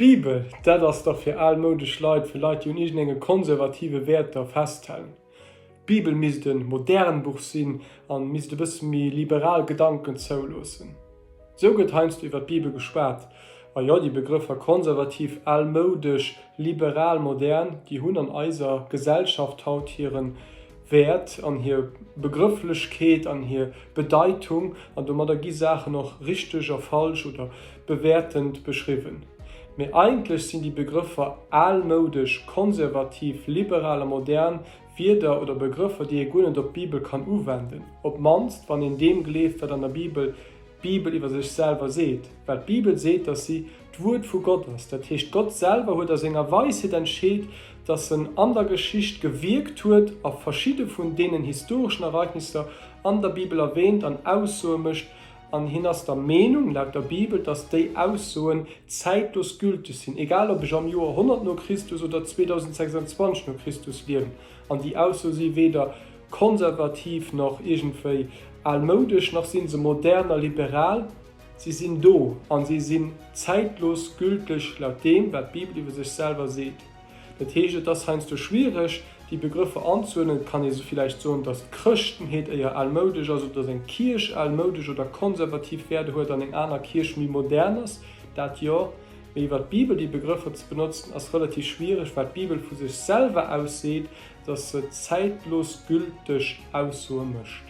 D'Bibel, dat ass dach fir almoudesch Leit, fir Leit, déi un iergendenge konservative Wäerter festhalen. D'Bibel misst e modern Buch sinn a misst e bësse méi liberal Gedanken zouloossen. Esou gëtt heiansdo iwwer d'Bibel geschwat. A jo, déi Begrëffer konservativ, almoudesch, liberal, modern, déi hunn an eiser Gesellschaft haut hire Wäert an hir Begrëfflechkeet an hir Bedeitung, an domadder gi Saachen och richteg a falsch oder bewäertend beschriwwen. Mee eigentlech sinn déi Begrëffer almoudesch, konservativ, liberal a modern Wierder oder Begrëffer, déi ee guer net op d'Bibel kann uwenden, op d'mannst wann een deem gleeft, wat an der Bibel d'Bibel iwwer sech selwer seet, well d'Bibel seet, dass si d'Wuert vu Gott ass. Dat heescht, Gott selwer huet a senger Weisheet entscheet, dass en an der Geschicht gewierkt huet a verschidde vun deenen historeschen Ereignisser an der Bibel erwähnt an Aussoe mécht, an hien ass der Meenung, laut der Bibel, dass déi Aussoen zäitlos gülteg sinn, egal ob ech am Joer 100 no Christus oder 2026 no Christus liewen. An déi Aussoe si weder konservativ nach iergendwéi almoudesch, nach si se modern a liberal. Si sinn do a si sinn zäitlos gülteg laut deem, wat d'Bibel iwwer sech selwer seet. Dat heescht, et ass heiansdo schwiereg, déi Begrëffer anzuuerdnen. Et kann ee villäicht soen, datt d'Chrëschtenheet éier almoudesch ass oder datt eng Kierch almoudesch oder konservativ Wäerter huet an eng aner Kierch méi modern ass. Dat jo. Mee iwwer d'Bibel déi Begrëffer ze benotzen, ass relativ schwiereg, well d'Bibel vu sech selwer aus seet, dass se zäitlos gülteg Aussoe mécht.